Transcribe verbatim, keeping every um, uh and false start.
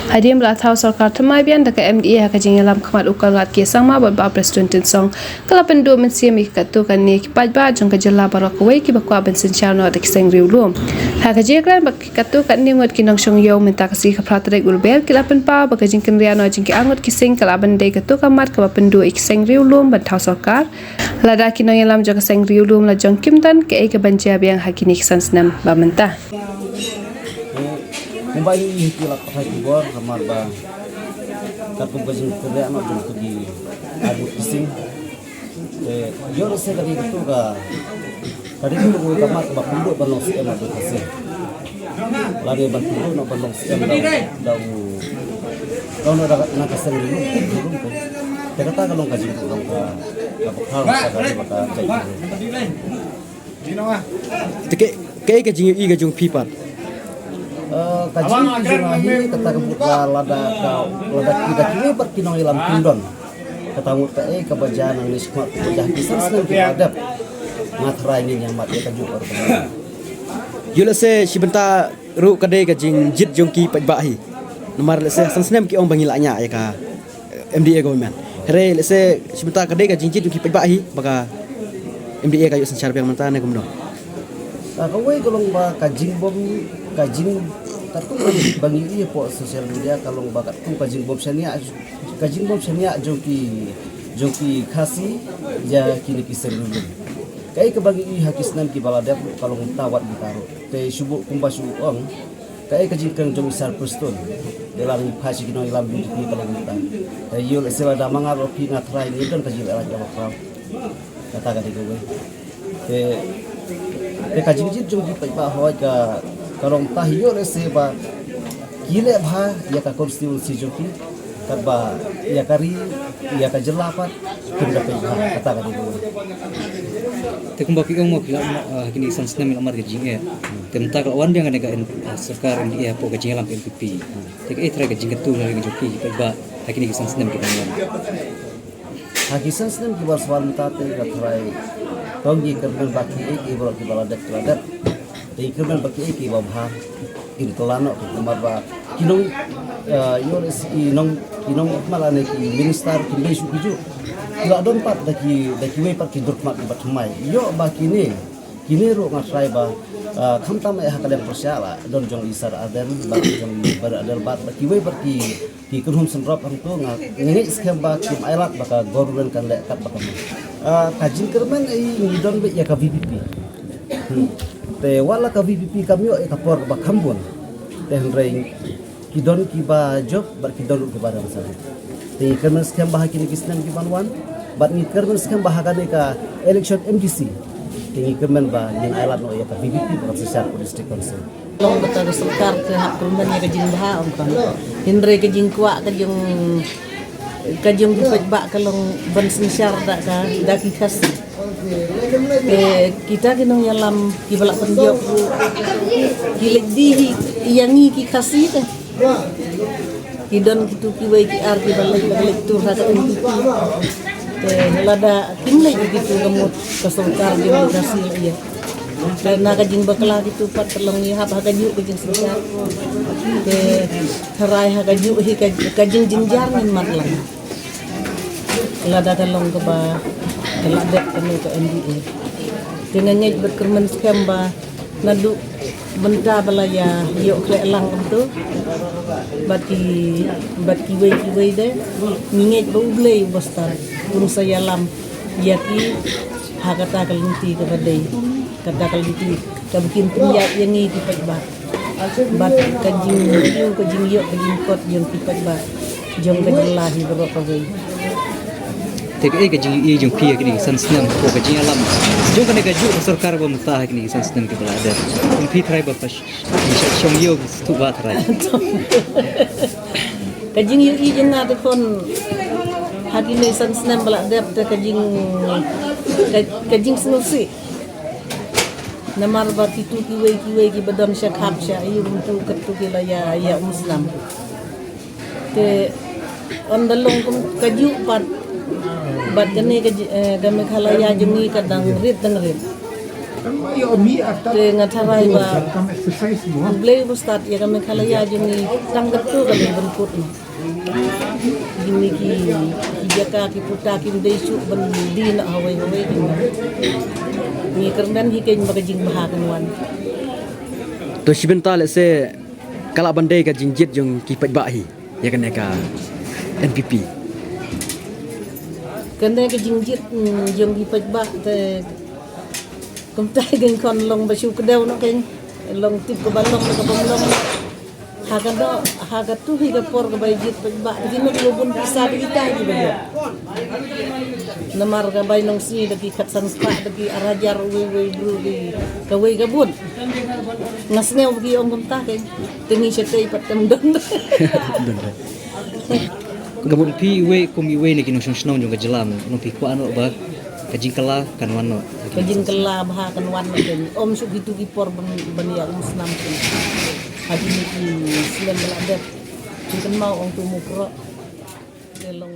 Hadien ba la thaw sorkar thymmai biang da ka M D A ha ka jingïalam khmat u Conrad K Sangma bad Bah Prestone Tynsong, ka la pynduh mynsiem ïa ki katto katne ki paidbah jong ka jylla baroh kawei kiba kwah ban synshar noh da ki seng riewlum. Ha ka jingkren bad ki katto katne ngut ki nongshong ïew mynta ka sngi ka phra tarik u Rymphang ki la pynpaw ba ka jingkynriah noh jong ki arngut ki seng ka lah ban dei katto ka mat kaba pynduh ïa ki seng riewlum ban thaw sorkar. Lada ki nongïalam jong ka seng riewlum la jong kim don kaei kaban jia biang ha kine ki san snem ba mynta. Kumba ïa i hi ki la pathai ki bor, namar ba katkum ka jingkynriah noh jong ki arngut ki seng. Te ïoh lehse ka dei kato ka, ka dei kato ka mat ba pynduh ban long C M Abdul Kasim. Lane ban pynduh noh ban long C M da, da u, da u, na ka seng riewlum, riewlum ko. Te kata ka long ka jingkyrkhu, ka, ka bakhraw, ka, ka, ka, ka jait. Te kaei, kaei ka jingïohi ka jong phi pat? Eh, ka jingïohi jong nga hi kata ka mut ba lada ka, lada ki da kiwei pat ki nongïalam kim don. Kata mut kaei kaba jia nangne shakhmat, kaba jia ha ki san snem kiba la dep. Nga tharai ngin ïa mad ïa kajuh ka rukom. Ïoh lehse shi bynta ruh ka dei ka jingjied jong ki paidbah hi. Namar lehse san snem ki ong ba ngi la ñiah ïa ka M D A government. Hynrei lehse shi bynta ka dei ka jingjied jong ki paidbah hi ba ka M D A ka ïoh synshar biang mynta ne kumno? Ah, kawei ka long ba ka jingbym, ka jing, katkum ba ngi ïohi hapoh social media ka long ba katkum ka jingbym shaniah, ka jingbym shaniah jong ki, jong ki Khasi ïa kine ki seng riewlum. Kaei kaba ngi ïohi ha ki snem kiba la dep ka long mynta wat mynta ruh. Te shu buh kumba shu ong, kaei ka jingkren jong i Sir Prestone. Te lada ngi phai sha ki nongïalam B J P ka long mynta. Te ïoh lehse lada ma nga ruh phi nga tharai ngi don ka jingïaleh kaba khraw. Kata ka dei kawei. Te, te ka jingjied jong ki paidbah hooid ka, ka long mynta ïoh lehse ba ki leh bha ïa ka constituency jong ki, katba ïa ka ri, ïa ka jylla pat kim da peit bha, kata ka dei kawei. Te kumba phi ong mo phi la, ah, kine san snem la mad ka jingeh. Te mynta ka la wan biang kane ka N-, ah, sorkar M D A hapoh ka jingïalam ka N P P. Te kaei trai ka jingkyntu na ri jong phi, phi paidbah ha kine ki san snem ki ban wan? Ha ki san snem kiba sa wan mynta te nga tharai tang ngi kyrmen ba kiei kiei baroh kiba la dep ki la dep. Te ngi kyrmen ba kiei kiei ba bha kin kylla noh, namar ba ki nong, eh, ïoh lehse i nong, i nong, ma lane ki minister kim dei shuh ki juh. Ki la don pat da ki, da kiwei pat ki dur khmat kiba thymmai. Ïoh ba kine, kine ruh nga tharai ba, eh, khamtam eh ha ka liang pyrshah la don jong i Sir Ardent, bad jong i Bah Ardent bad, bad kiwei pat ki, ki kynhun synrop hangto nga, nga ngeit skhem ba kim ailad ba ka government kan leh katba kan. Ah, ka jingkyrmen eh ngi don beit ïa ka V P P. Hmm. Te wat la ka V P P kam ïoh ïa ka por ba kham bun. Te hynrei ki don kiba jop bad ki don ruh kiba dang sah. Te ngi kyrmen skhem ba ha kine ki snem ki ban wan bad ngi kyrmen skhem ba ha kane ka election M D C. Te ngi kyrmen ba ngin ailad noh ïa ka V P P ba kan synshar hapoh District Council. Long kata ka sorkar ka hap kyrmen ïa ka jingbha ong kan. Hynrei ka jingkwah ka jong, ka jong ki paidbah ka long ban synshar da ka, da ki Khasi. Te kita ki nongïalam kiba la pynjop ruh ki leit die hi ïa ngi ki Khasi te. Ki don kitu kiwei ki ar kiba leit, ba leit tur ha ka N P P. Te lada kim leit kitu ka mut ka sorkar jong ki Khasi la ïa. Te na ka jingbakla kitu pat ka long ngi hap ha kajuh ka jingsynshar. Te tharai ha kajuh hi ka, ka jingjynjar ngin mad lang. Lada ka long kaba ka la dep kane ka M D A. Te nga ngeit bad kyrmen skhem ba naduh mynta ba la ïa ïoh khleh lang kumto bad ki, bad kiwei kiwei de, ngi ngeit ba U Blei uba stad un sa ïalam ïa ki ha kata ka lynti kaba dei, kata ka lynti kaba kin pynïaid ïa ngi ki paidbah. Bad ka jingïoh, ka jingïoh, ka jingkot jong ki paidbah jong ka jylla hi baroh kawei. Te kaei ka jingïohi jong phi ha kine ki san snem ko ka jingïalam jong kane kajuh ka sorkar ba mynta ha kine ki san snem kiba la dep? Kum phi trai ba pha sh-, shong ïew sngewthuh ba trai. Ka jingïohi jong nga te khun ha kine san snem ba la dep te ka jing, ka, ka jingsngewsih. Namar ba kitu kiwei kiwei kiba don sha khap sha ïew kumtu katto ki la ïa, ïa um snam. Te ynda long kum kajuh pat bad kane ka ji-, eh, ka Meghalaya jong ngi ka dang rit dang rit. Te nga tharai ba U Blei u ba stad ïa ka Meghalaya jong ngi tang katto ka dei ban kut noh. Jong ngi ki, ki jaka ki puta kim dei shuh ban die noh hawei hawei ki. Ngi kyrmen hi keiñ ba ka jingbha kan wan. To shi bynta lehse ka lah ban dei ka jingjied jong ki paidbah hi ïa kane ka N P P. Kane ka jingjied, mm, jong ki paidbah te kumta hi keiñ khun long ba shu kdew noh keiñ, long tip kaba long kaba ym long. Ha ka doh, ha kato hi ka por kaba jied paidbah te ki nud bun pisa te kita hi ba ïoh. Namar ka bai nongsngi da ki khatsan spah da ki ar hajar uwei uwei bru ki kawei ka bun. Nga sngew ba ki ong kumta keiñ. Te ngi shatei pat kam don. Don. Ka bun phi iwei kum iwei na ki nongshong shnong jong ka jylla, nong phi kwah noh ba ka jingkylla kan wan noh. Ka jingkylla bha kan wan noh keiñ. Ym shu kitu ki por ban, ban ïa ong snam keiñ. Hadien ki slem ba la dep. Ki kynmaw ong tu Mukroh. Te long